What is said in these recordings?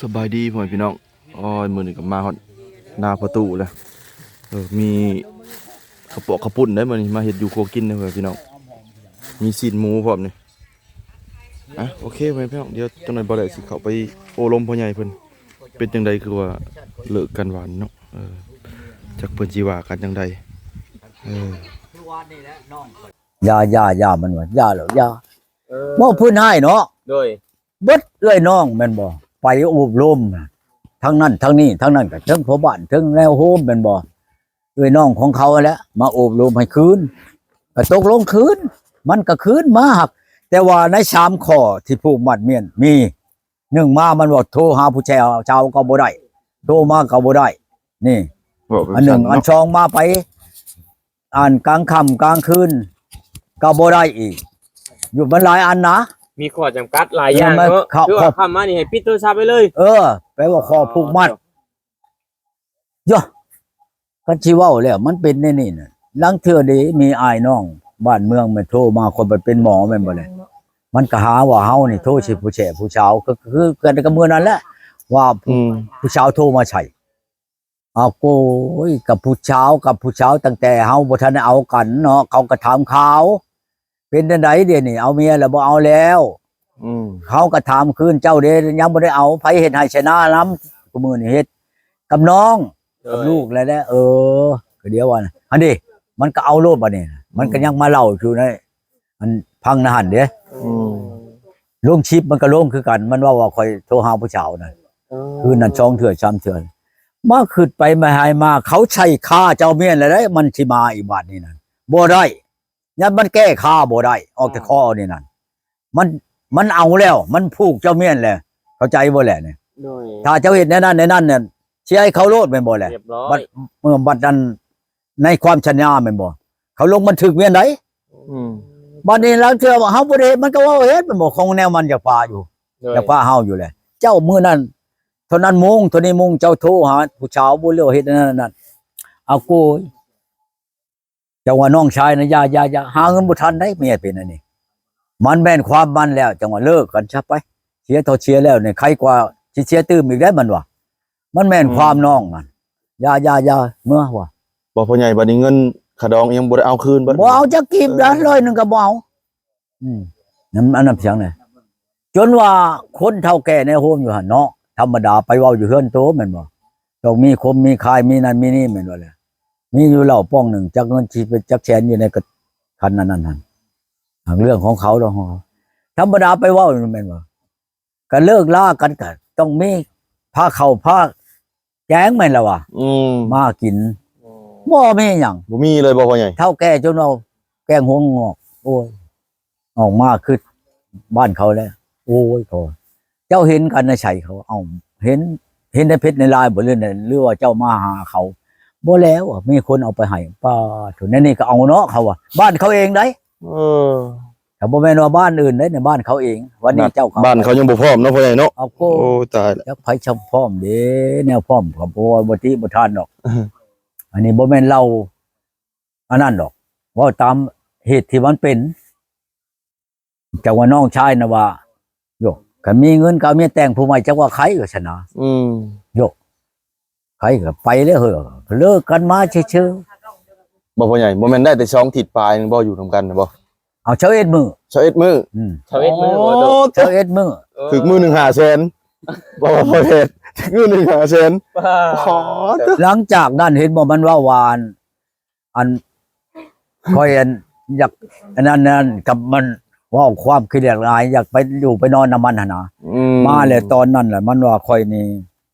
ສະບາຍດີພໍ່ແມ່ພີ່ນ້ອງ. ໂອ້ຍ ມື້ນີ້ກໍມາຮອດນາພໍ່ຕູ້ແລ້ວ. ເອີ ມີເຂົ້າປອກເຂົ້າປຸ້ນເດ້ມື້ນີ້ ມາເຮັດຢູ່ຄົວກິນເດ້ພໍ່ແມ່ພີ່ນ້ອງ. ມີຊີ້ນໝູພ້ອມນີ້. ອ່ະ ໂອເຄ ພໍ່ແມ່ພີ່ນ້ອງ, ດຽວຈັກໜ່ອຍບໍ່ໄດ້ຊິເຂົ້າໄປໂອ້ລົມພໍ່ໃຫຍ່ເພິ່ນ ເປັນຈັ່ງໃດຄືວ່າເລີກກັນຫວານເນາະ. ເອີ ຈັກເພິ່ນຊິວ່າກັນຈັ່ງໃດ. ເອີ ຢ່າ ຢ່າ ຢ່າ ມັນວ່າຢ່າແລ້ວ ຢ່າ. ເອີ ເວົ້າພື້ນຮ້າຍເນາະ. ໂດຍ ເບິດເອື້ອຍນ້ອງແມ່ນບໍ່ ໄປໂອບລົມທາງນັ້ນທາງນີ້, ທາງນັ້ນກໍເຖິງພໍ່ບ້ານເຖິງແນວໂຮມແມ່ນບໍ່. ເອື້ອຍນ້ອງຂອງເຂົາຫັ້ນແຫຼະມາໂອບລົມໃຫ້ຄືນ ກໍຕົກລົງຄືນ ມັນກໍຄືນມາ. ຫາກແຕ່ວ່າໃນສາມຂໍ້ທີ່ຜູກມັດມ້ຽນມີ ໜຶ່ງມາມັນວ່າໂທຫາຜູ້ຊາຍເຈົ້າກໍບໍ່ໄດ້ ໂທມາກໍບໍ່ໄດ້ ນີ້ ເວົ້າເປັນ ອັນໜຶ່ງ ສັນເນາະ. ອັນສອງມາໄປ ອັນກາງຄ່ຳກາງຄືນກໍບໍ່ໄດ້ອີກ ຢູ່ມັນຫຼາຍອັນນະ ມີຂໍ້ຈຳກັດຫຼາຍຢ່າງເນາະ. ເອີ ມັນເຂົ້າ ຄືວ່າຄ່ຳມານີ້ໃຫ້ປິດໂທລະສັບໄປເລີຍ. ເອີ ແປວ່າຂໍ້ຜູກມັດ. ໂອ້ ໂຢ ຄັນຊິເວົ້າແລ້ວມັນເປັນແນວນີ້ນະ. ລາງເທື່ອເດ້ມີອ້າຍນ້ອງບ້ານເມືອງແມ່ນໂທມາ ຂ້ອຍບັດເປັນໝໍແມ່ນບໍ່ແຫຼະ ມັນກໍຫາວ່າເຮົານີ້ໂທໃສ່ຜູ້ແຊຜູ້ສາວ ກໍຄືກັນກັບມື້ນັ້ນແຫຼະ ວ່າ ອືມ ຜູ້ສາວໂທມາໃສ່. ອ້າວ ໂກຍ ກັບຜູ້ສາວ ກັບຜູ້ສາວ ຕັ້ງແຕ່ເຮົາບໍ່ທັນໄດ້ເອົາກັນເນາະ ເຂົາກໍຖາມຂ່າວ ເປັນຈັ່ງໃດດຽວນີ້ ເອົາເມຍແລ້ວບໍ່? ເອົາແລ້ວ. ອືມ ເຂົາກໍຖາມຄືນ ເຈົ້າເດ ຍັງບໍ່ໄດ້ເອົາ ໃຜເຮັດໄຮ່ໃສ່ນານຳ? ຄູ່ມື້ນີ້ເຮັດກັບນ້ອງ ເອີຍ ກັບລູກແລ້ວແຫຼະ. ເອີ ກໍດຽວວ່າຫັ້ນເດ ມັນກໍເອົາໂລດບັດນີ້ ມັນກໍ ອືມ ຍັງມາເລົ່າຢູ່ໃນ ອັນພັງນະຫັ້ນເດ້. ອືມ ລົງຄລິບມັນກໍລົງຄືກັນ ມັນເວົ້າວ່າຂ້ອຍໂທຫາຜູ້ສາວນັ້ນ. ເອີ ຄືນັ້ນສອງເທື່ອສາມເທື່ອ ມາຄິດໄປມາຫາຍມາ ເຂົາໃຊ້ຂ້າເຈົ້າເມຍແລ້ວເດ້ ມັນຊິມາອີກບາດນີ້ນັ້ນ ບໍ່ໄດ້ ຍັນມັນແກ້ຄາບໍ່ໄດ້ ອອກຈາກຄໍນີ້ນັ້ນ ມັນ ມັນເອົາແລ້ວ ມັນຜູກເຈົ້າເມຍແລ້ວ ເຂົ້າໃຈບໍ່ແຫຼະນີ້? ໂດຍ ຖ້າເຈົ້າເຮັດແນວນັ້ນແນວນັ້ນນັ້ນ ຊິໃຫ້ເຂົາໂລດແມ່ນບໍ່ແຫຼະ? ຮຽບຮ້ອຍ ບັດ ເມື່ອບັດນັ້ນ ໃນຄວາມສັນຍາແມ່ນບໍ່? ເຂົາລົງບັນທຶກແມ່ນໃດ? ອືມ ບັດນີ້ລາງເທື່ອວ່າເຮົາບໍ່ໄດ້ເຮັດ ມັນກໍເວົ້າເຮັດແມ່ນບໍ່? ຂອງແນວມັນຢາກພາຢູ່ ໂດຍ ຢາກພາເຮົາຢູ່ແຫຼະ. ເຈົ້າມື້ນັ້ນເທົ່ານັ້ນໂມງ ເທົ່ານີ້ໂມງ ເຈົ້າໂທຫາຜູ້ສາວບໍ່ ຫຼືເຮັດອັນນັ້ນອັນນັ້ນ ເອົາໂກຍ ຈັ່ງວ່ານ້ອງຊາຍນະ ຢ່າ ຢ່າ ຢ່າ ຫາເງິນບໍ່ທັນໄດ໋ ເມຍເປັນອັນນີ້ ມັນແມ່ນຄວາມມັນແລ້ວ ຈັ່ງວ່າເລີກກັນຊະໄປ ເສຍເທົ່າເສຍແລ້ວນີ້ ໄຄກວ່າຊິເສຍຕື່ມອີກໄດ໋ ມັນວ່າ ມັນແມ່ນ ອືມ ຄວາມນ້ອງນັ້ນ ຢ່າ ຢ່າ ຢ່າ ເມືອວ່າ. ບໍ່ ພໍ່ໃຫຍ່ ບັດນີ້ເງິນຄ່າດອງຍັງບໍ່ໄດ້ເອົາຄືນເບິດ ບໍ່ເອົາຈັກກີບ ເອີ ນະ ຮ້ອຍໜຶ່ງກໍບໍ່ເອົາ. ອືມ ນັ້ນ ອັນນັ້ນພຽງແຫຼະ ຈົນວ່າຄົນເຖົ້າແກ່ໃນໂຮມຢູ່ຫັ້ນເນາະ ທຳມະດາໄປເວົ້າຢູ່ເຮືອນໂຕແມ່ນບໍ່? ຕ້ອງມີຄົມມີຄາຍ ມີນັ້ນມີນີ້ແມ່ນບໍ່ແຫຼະ? ມີຢູ່ເຫຼົ້າປ່ອງໜຶ່ງ ຈັກເງິນຊິເປັນຈັກແສນຢູ່ໃນກະ ຄັນອັນນັ້ນຫັ້ນ ຫາກເລື່ອງຂອງເຂົາດອກ ທຳມະດາໄປເວົ້າແມ່ນບໍ່? ກໍເລີກລາກັນກໍຕ້ອງມີພາເຂົ້າພາ ແກງແມ່ນລະວ່າ ອືມ ມາກິນ ໂອ້ ບໍ່ມີຫຍັງ ບໍ່ມີເລີຍບໍ່ພໍ່ໃຫຍ່? ເຖົ້າແກ່ຈົນວ່າແກງຫົວງອກ ໂອ້ຍ ອອກມາຄືບ້ານເຂົາແລ້ວ ໂອ້ຍ ເຂົາ ເຈົ້າເຫັນກັນໃນໃສ? ເຂົາ ເອົ້າ ເຫັນ ເຫັນໃນເຟສໃນລາຍບໍ່ ຫຼື ຫຼືວ່າເຈົ້າມາຫາເຂົາ? ບໍ່ແລ້ວ ມີຄົນເອົາໄປໃຫ້ ປ້າໂທ້ ແນວນີ້ກໍເອົາເນາະ ເຂົາວ່າ ບ້ານເຂົາເອງໃດ ເອີ ກໍບໍ່ແມ່ນວ່າບ້ານອື່ນເດ້ ໃນບ້ານເຂົາເອງ ວັນນີ້ເຈົ້າ ບ້ານເຂົາຍັງບໍ່ພ້ອມເນາະ ພໍ່ໃຫຍ່ເນາະ ເອົາໂກ ໂອ້ ຕາຍແລ້ວ ຈັກໃຜຊ່ຳພ້ອມເດ້ ແນວພ້ອມກໍບໍ່ ບໍ່ຕິບໍ່ທານດອກ ອັນນີ້ບໍ່ແມ່ນເລົ່າອັນນັ້ນດອກ ເວົ້າຕາມເຫດທີ່ມັນເປັນ ຈັກວ່ານ້ອງຊາຍນະວ່າ ໂຢ ຄັນມີເງິນກໍເອົາເມຍແຕ່ງຜູ້ໃໝ່ ຈັກວ່າໃຄວ່າຊັ້ນນະ ອືມ ໂຢ ໃຄກໍໄປແລ້ວເຮີ ເລີກກັນມາເຊີຍໆ ບໍ່ ພໍ່ໃຫຍ່ ບໍ່ແມ່ນໄດ້ແຕ່ສອງທິດປາຍໜຶ່ງບໍ່ ຢູ່ນຳກັນນະບໍ່? ເອົາຊາວເອັດມື້ ຊາວເອັດມື້ ອືມ ຊາວເອັດມື້ ໂອ້ ຊາວເອັດມື້ ເອີ ຖືກມື້ໜຶ່ງຫ້າແສນ ບໍ່ວ່າພໍ່ແພດ ຖືກມື້ໜຶ່ງຫ້າແສນ ປາດ ອໍ ຫຼັງຈາກນັ້ນເຫັນບໍ່ ມັນເວົ້າວ່າ ອັນ ຂ້ອຍ ອັນ ຢາກ ອັນນັ້ນ ອັນນັ້ນ ກັບມັນເວົ້າຄວາມຂີ້ຫຼຽກຫຼາຍ ຢາກໄປຢູ່ໄປນອນນຳມັນຫັ້ນນະ ອືມ ມາແລ້ວຕອນນັ້ນລະ ມັນວ່າຂ້ອຍນີ້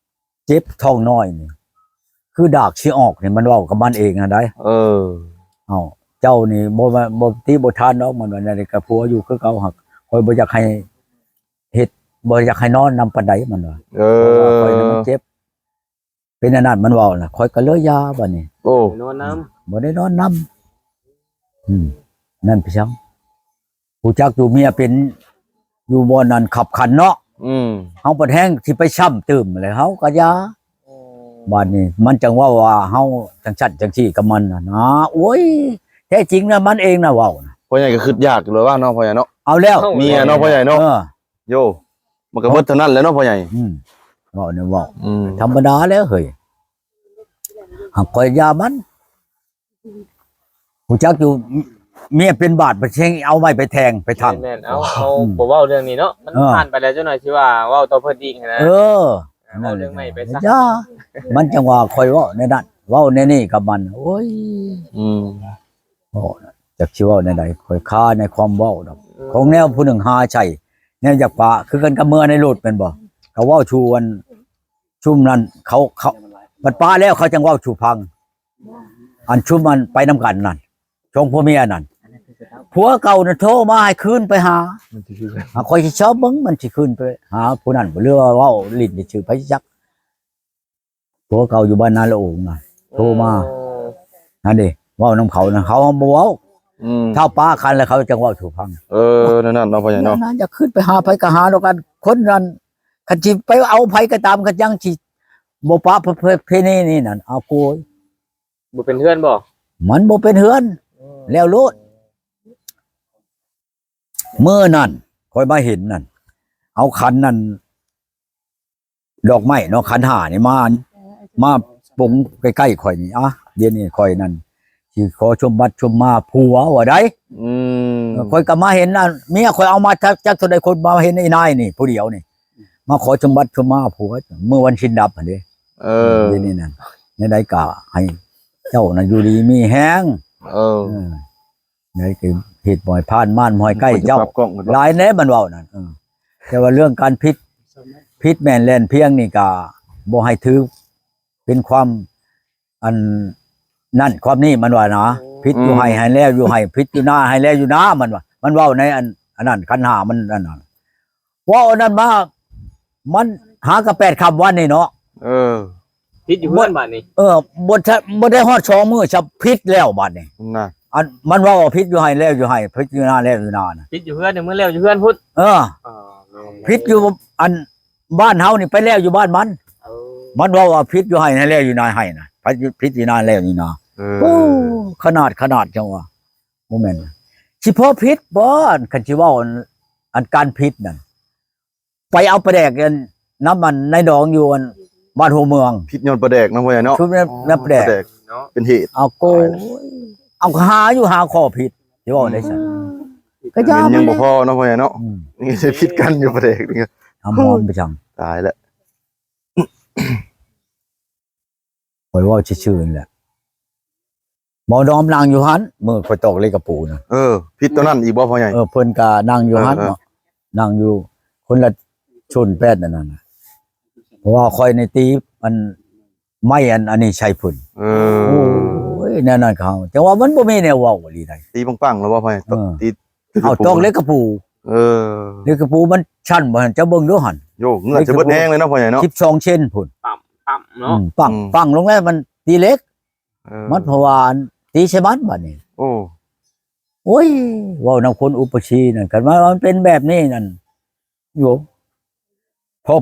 ເຈັບທ້ອງນ້ອຍນີ້ ຄືດາກຊິອອກນີ້ ມັນເວົ້າກັບມັນເອງຫັ້ນໃດ ເອີ ເອົ້າ ເຈົ້ານີ້ບໍ່ ບໍ່ຕິບໍ່ທານດອກ ມັນວ່າ ແນວໃດກໍຜົວຢູ່ຄືເກົ່າ ຫາກຂ້ອຍບໍ່ຢາກໃຫ້ເຮັດ ບໍ່ຢາກໃຫ້ນອນນຳປານໃດ ມັນວ່າ ເອີ ເພາະວ່າຂ້ອຍນີ້ມັນເຈັບ ເປັນອັນນັ້ນມັນເວົ້ານະ ຂ້ອຍກໍເລີຍຢ່າບາດນີ້ ໂອ້ ນອນນຳ ບໍ່ໄດ້ນອນນຳ ອືມ ນັ້ນເປັນຫຍັງ ຮູ້ຈັກຢູ່ເມຍເປັນຢູ່ບ່ອນນັ້ນຂັບຂັນເນາະ ອືມ ເຮົາບັດແຮງຊິໄປຊ້ຳຕື່ມແລ້ວ ເຮົາກໍຢ່າ ໂອ້ ບາດນີ້ມັນຈັ່ງເວົ້າວ່າເຮົາຈັ່ງຊັ້ນຈັ່ງຊີ້ກັບມັນນະ ໂອ້ຍ ແທ້ຈິງນະ ມັນເອງນະເວົ້ານະ ພໍ່ໃຫຍ່ກໍຄິດຢາກຢູ່ແລ້ວວ່າເນາະ ພໍ່ໃຫຍ່ເນາະ ເອົາແລ້ວ ເມຍເນາະ ພໍ່ໃຫຍ່ເນາະ ເອີ ໂຢ ມັນກໍເບິດເທົ່ານັ້ນແຫຼະເນາະ ພໍ່ໃຫຍ່ ອືມ ເວົ້າແນວເວົ້າ ອືມ ທຳມະດາແລ້ວເຮີ້ຍ ຫາກຂ້ອຍຢ່າມັນ ຮູ້ຈັກຢູ່ ເມຍເປັນບາດ ໄປແທງ ເອົາໄມ້ໄປແທງໄປທັງ ແມ່ນໆ ເອົາ ເອົາ ອືມ ບໍ່ເວົ້າເລື່ອງນີ້ເນາະ ມັນ ເອີ ຜ່ານໄປແລ້ວ ຈັກໜ້ອຍຊິວ່າເວົ້າຕໍ່ເພິ່ນອີກຫັ້ນນະ ເອີ ເວົ້າເລື່ອງໃໝ່ໄປຊະ ຢ່າ ມັນຈັ່ງວ່າຂ້ອຍເວົ້າແນວນັ້ນ ເວົ້າແນວນີ້ກັບມັນ ໂອ້ຍ ອືມ ໂອ້ ຈັກຊິເວົ້າແນວໃດ ຂ້ອຍຄາໃນຄວາມເວົ້າດອກ ອືມ ຂອງແນວຜູ້ໜຶ່ງຫາໃສ່ ແນວຢາກປະ ຄືກັນກັບເມືອໃນລົດແມ່ນບໍ່ ກໍເວົ້າສູ່ອັນ ຊຸມນັ້ນເຂົາ ເຂົາ ບັດປະແລ້ວເຂົາຈັ່ງເວົ້າສູ່ຟັງ ອັນຊຸມອັນໄປນຳກັນນັ້ນ ສອງຜົວເມຍນັ້ນ ຜົວເກົ່ານັ້ນໂທມາໃຫ້ຄືນໄປຫາ ມັນຊິຄືກັນ ຫາ ຂ້ອຍຊິຊອບເບິ່ງ ມັນຊິຄືນໄປຫາຜູ້ນັ້ນບໍ່ ຫຼືວ່າເວົ້າຫຼິ້ນຊື່ ໃຜຊິຈັກ ຜົວເກົ່າຢູ່ບ້ານນາລະໂອງນະ ໂທມາ ໂອ້ ຫັ້ນເດ້ ເວົ້ານຳເຂົານະ ເຂົາບໍ່ເວົ້າ ອືມ ຖ້າປະກັນແລ້ວເຂົາຈັ່ງເວົ້າສູ່ຟັງ ເອີ ແນວນັ້ນເນາະ ພໍ່ໃຫຍ່ເນາະ ນັ້ນ ຢາກຂຶ້ນໄປຫາໃຜກໍຫາແລ້ວກັນ ຄົນນັ້ນ ຄັນຊິໄປເອົາໃຜກໍຕາມ ກໍຍັງຊິບໍ່ປະປະເພນີນີ້ນັ້ນ ເອົາໂກຍ ບໍ່ເປັນເຮືອນບໍ່ ມັນບໍ່ເປັນເຮືອນ ອືມ ແລ້ວໂລດ ມື້ນັ້ນຂ້ອຍມາເຫັນນັ້ນ ເອົາຂັນນັ້ນ ດອກໄມ້ເນາະ ຂັນຫ້ານີ້ມາ ມາປົງໃກ້ໆຂ້ອຍນີ້ ອະ ດຽວນີ້ຂ້ອຍນັ້ນຊິຂໍສົມບັດສົມມາຜົວວ່າໃດ ອືມ ຂ້ອຍກໍມາເຫັນອັນ ເມຍຂ້ອຍເອົາມາຈັກ ຈັກເທົ່າໃດຄົນ ມາເຫັນອີນາຍນີ້ຜູ້ດຽວນີ້ ມາຂໍສົມບັດສົມມາຜົວ ມື້ວັນສິນດັບຫັ້ນເດ້ ເອີ ດຽວນີ້ນັ້ນ ແນວໃດກໍໃຫ້ເຈົ້ານັ້ນຢູ່ດີມີແຮງ ເອີ ເອີ ໃດກໍເຮັດບໍ່ໃຫ້ຜ່ານມານບໍ່ໃຫ້ໃກ້ເຈົ້າ ຫຼາຍແດ່ມັນເວົ້ານັ້ນ ເອີ ແຕ່ວ່າເລື່ອງການຜິດ ຜິດແມ່ນແລ່ນພຽງນີ້ກໍບໍ່ໃຫ້ຖືເປັນຄວາມ ອັນນັ້ນຄວາມນີ້ມັນວ່ານະ ຜິດຢູ່ໄຮ່ໃຫ້ແລ້ວຢູ່ໄຮ່ ຜິດຢູ່ນາໃຫ້ແລ້ວຢູ່ນາ ມັນວ່າ ມັນເວົ້າໃນອັນ ອັນນັ້ນ ຂັນຫ້າມັນອັນນັ້ນ ເວົ້າອັນນັ້ນມາ ມັນຫາກະແປດຄ່ຳວັນນີ້ເນາະ ເອີ ຜິດຢູ່ເຮືອນບາດນີ້ ເອີ ບໍ່ທັນ ບໍ່ໄດ້ຮອດສອງມື້ ຊະຜິດແລ້ວບາດນີ້ ນັ້ນ ອັນມັນເວົ້າວ່າຜິດຢູ່ໄຮ່ແລ້ວຢູ່ໄຮ່ ຜິດຢູ່ນາແລ້ວຢູ່ນານະ ຜິດຢູ່ເຮືອນນີ້ ມື້ແລ້ວຢູ່ເຮືອນພຸ້ນ ເອີ ຜິດຢູ່ອັນບ້ານເຮົານີ້ ໄປແລ້ວຢູ່ບ້ານມັນ ເອີ ມັນເວົ້າວ່າຜິດຢູ່ໄຮ່ໃຫ້ແລ້ວຢູ່ນາໃຫ້ນະ ຜິດຢູ່ນາແລ້ວຢູ່ນາ ເອີ ໂອ້ ຂະໜາດ ຂະໜາດຈັ່ງວ່າ ບໍ່ແມ່ນ ຊິພໍຜິດບໍ່ ອັນຄັນຊິເວົ້າອັນ ອັນການຜິດນັ້ນ ໄປເອົາປາແດກອັນ ນຳອັນນາຍດອງຢູ່ອັນບ້ານຫົວເມືອງ ຜິດຍ້ອນປາແດກເນາະ ພໍ່ໃຫຍ່ເນາະ ຊຸມນັ້ນ ອໍ ນຳປາແດກ ປາແດກເປັນເຫດ ເອົາໂກຍ ເອົາຫາຢູ່ຫາຂໍ້ຜິດ ຊິເວົ້າໄດ້ຊັ້ນ ອືມ ກໍຢ່າ ມັນຍັງບໍ່ພໍເນາະ ພໍ່ໃຫຍ່ເນາະ ອືມ ຍັງຊິຜິດກັນຢູ່ປາແດກນີ້ ອຳມອມໄປຈັ່ງ ຕາຍແລ້ວ ຂ້ອຍເວົ້າຊື່ໆນີ້ແຫຼະ ໝໍດອມນັ່ງຢູ່ຫັ້ນ ມື້ຂ້ອຍຕອກເຫຼັກກະປູນະ ເອີ ຜິດຕົວນັ້ນອີກບໍ່ພໍ່ໃຫຍ່ ເອີ ເພິ່ນກະນັ່ງຢູ່ຫັ້ນ ເອີ ເນາະ ນັ່ງຢູ່ຄົນລະຊົນແປດອັນນັ້ນນະ ເພາະວ່າຂ້ອຍນີ້ຕີອັນໄມ້ອັນ ອັນນີ້ໃສ່ເພິ່ນ ເອີ ໂອ້ຍ ແນວນັ້ນເຂົາ ແຕ່ວ່າມັນບໍ່ມີແນວເວົ້າອີ່ຫຼີໃດ ຕີປັງໆແລ້ວບໍ່ພໍ່ໃຫຍ່ ເອີ ຕີ ເອົາຕອກເຫຼັກກະປູ ເອີ ເຫຼັກກະປູມັນຊັ້ນບໍ່ຫັ້ນ ເຈົ້າເບິ່ງດູຫັ້ນ ໂຍ ເງືອດຈະເບິດແຮງເລີຍເນາະພໍ່ໃຫຍ່ເນາະ ສິບສອງເຊັນພຸ້ນ ຕ່ຳ ຕ່ຳເນາະ ອືມ ປັງ ອືມ ປັງລົງແລ້ວມັນຕີເຫຼັກ ເອີ ມັນເພາະວ່າອັນ ຕີໃສ່ມັນບາດນີ້ ໂອ້ ໂອ້ຍ ເວົ້ານຳຄົນອຸປະຊີນັ້ນ ຄັນວ່າມັນເປັນແບບນີ້ນັ້ນ ໂຍ